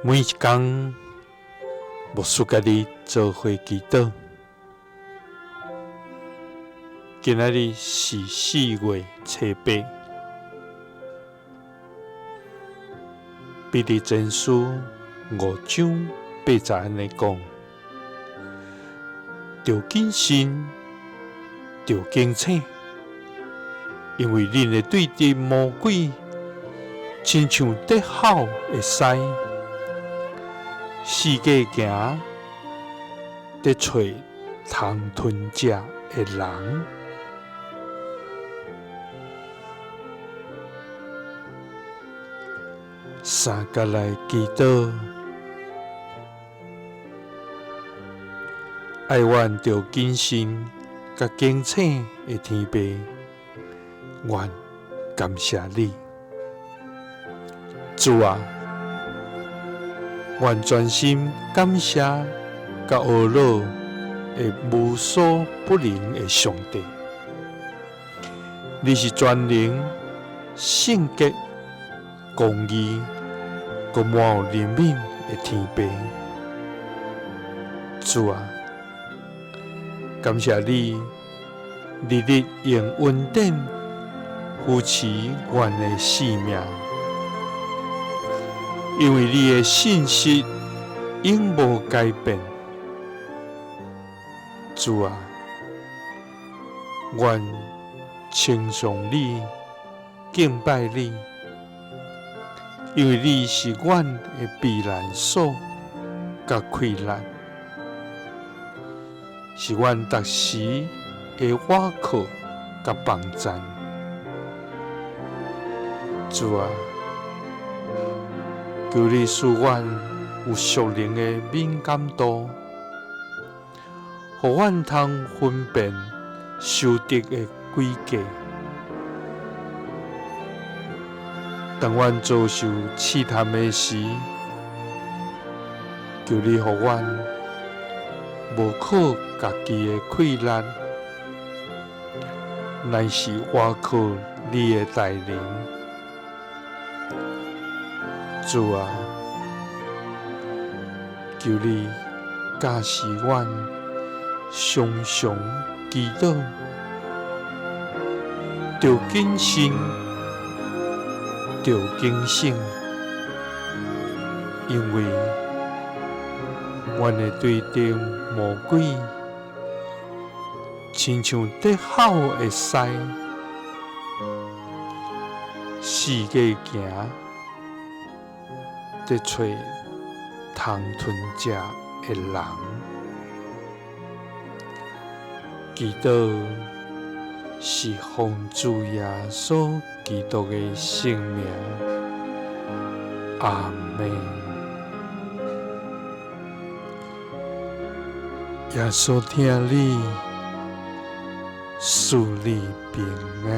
每一工，牧師佮你做伙祈禱。今仔日是4月初8，彼得前書5章8節按呢講：著謹慎，著警醒，因為恁的對敵魔鬼，親像咧吼的獅，四界行，咧揣通吞食的人。三佮來祈禱，愛阮著謹慎佮警醒的天父，阮感謝你，主啊，阮專心感謝佮呵咾的無所不能的上帝，你是全能、聖潔、公義、閣滿有憐憫的天父。主啊，感謝你日日用恩典扶持阮的性命，因為你的信實永無改變。主啊，阮稱頌你，敬拜你，因為你是阮的避難所佮氣力，是阮逐時的倚靠佮幫贊。主啊，求你賜阮有屬靈的敏感度，予阮通分辨仇敵的詭計。當阮遭受試探的時，求你予阮無靠家己的氣力，乃是倚靠你的大能。主啊，求你教示阮常常祈禱，著謹慎，著警醒，因為阮的對敵魔鬼，親像咧吼的獅，四界行，咧揣通吞食的人。祈禱是奉主耶穌基督的聖名，阿們。耶穌疼你，賜你平安。